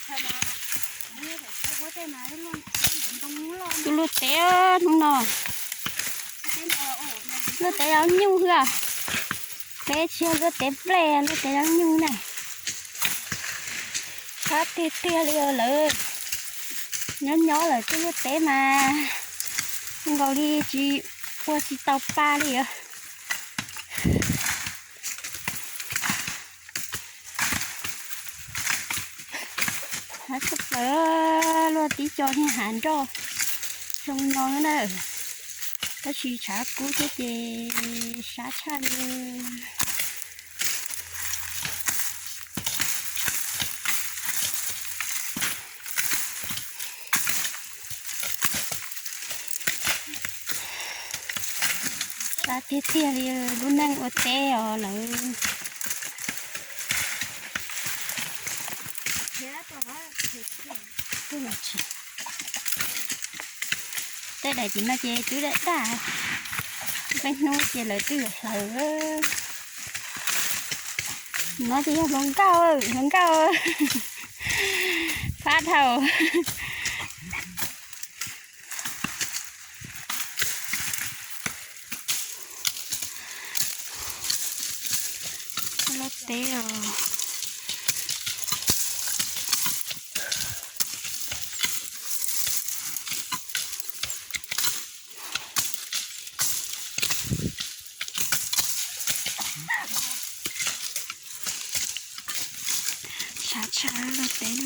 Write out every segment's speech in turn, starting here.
Tus luaj teb hnub no, luaj teb yog nyuj hwj. Peb tsis yog luaj teb nplej, luaj teb yog nyuj na. Sab tiag tiag li os lawv. Nyob nyob lawm tus luaj teb mas zoo nkaus li tsis ua tsis tau pa li os. Sab tshaj plaws, luaj teb co niag hav nroj zoo no na. Tab sis tshav kub thiab ces sab tshaj li. Sab tiag tiag li lub neej ua teb os lawv. Tej daim tim no ces twb daj daj, peb hnub ces lawv twb yuav hlawv. No ces yog hluas nkauj, hluas nkauj fab dhau. Luaj teb os. Sab tshaj luaj teb.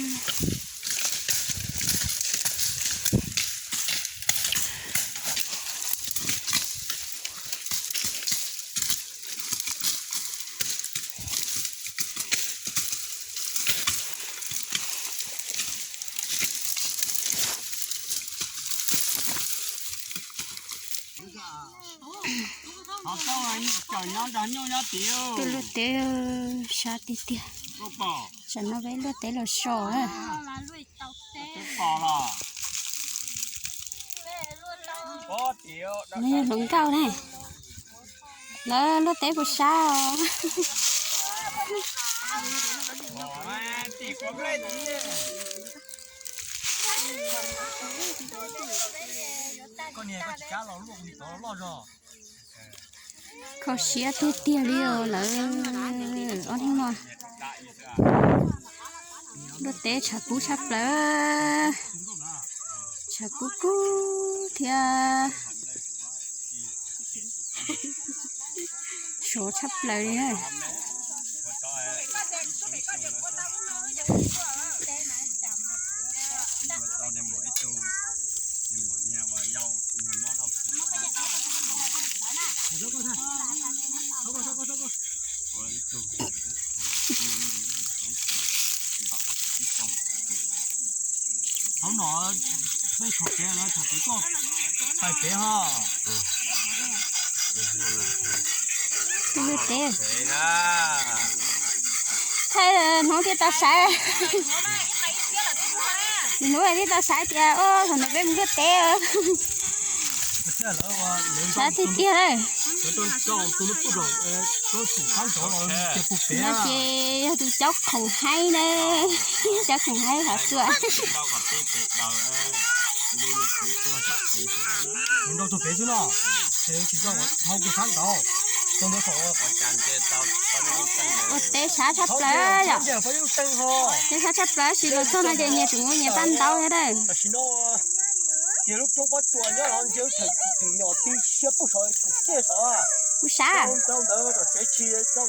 Tus luaj teb sab tiag tiag. Tsam no peb luaj teb los so. No yog hluas nkauj ne. Lawv luaj teb puas sab os. Kho siab tiag tiag li os lawv ob hnub no. Luaj teb tshav kub tshaj plaws, tshav kub kub thiab sov tshaj plaws li na. Hauv no, peb thaum kev lawv thaum kev koj pais pem ho. Thaij hnub thiaj tau saib. Hnub thiaj tau saib tias, o, thaum ntawd peb mus luaj teb. Saib tiag tiag. No ces yog tus caub khoom haib na, caub khoom haib hov xua. Ua teb sab tshaj plaws yom. Teb sab tshaj plaws sis los txog no ces nyias tseem ua nyias paj ntaub thiab dawb. Kuv sab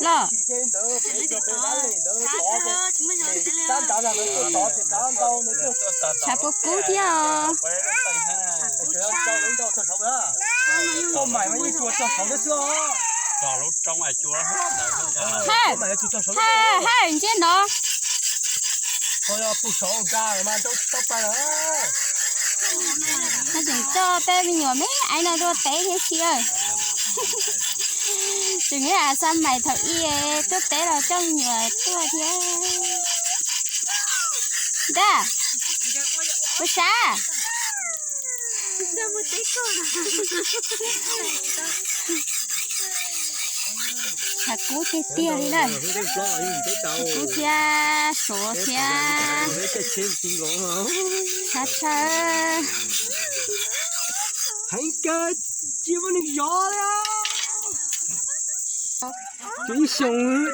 los. Tshav puas kub thiab os. Hawm, hawm, hawm, ntsia no. Tseem coj peb me nyuam me aiv no tuaj teb thiab si. Tseem ib xa mais thaum ub tuaj teb los coj me nyuam tuaj thiab. Dab, puas sab? Tshav kub tiag tiag li na. Tshav kub thiab tuav thiab. Tshab tshawb. Heev kawg, tsis muaj neeg zov li. Ces ib xyoos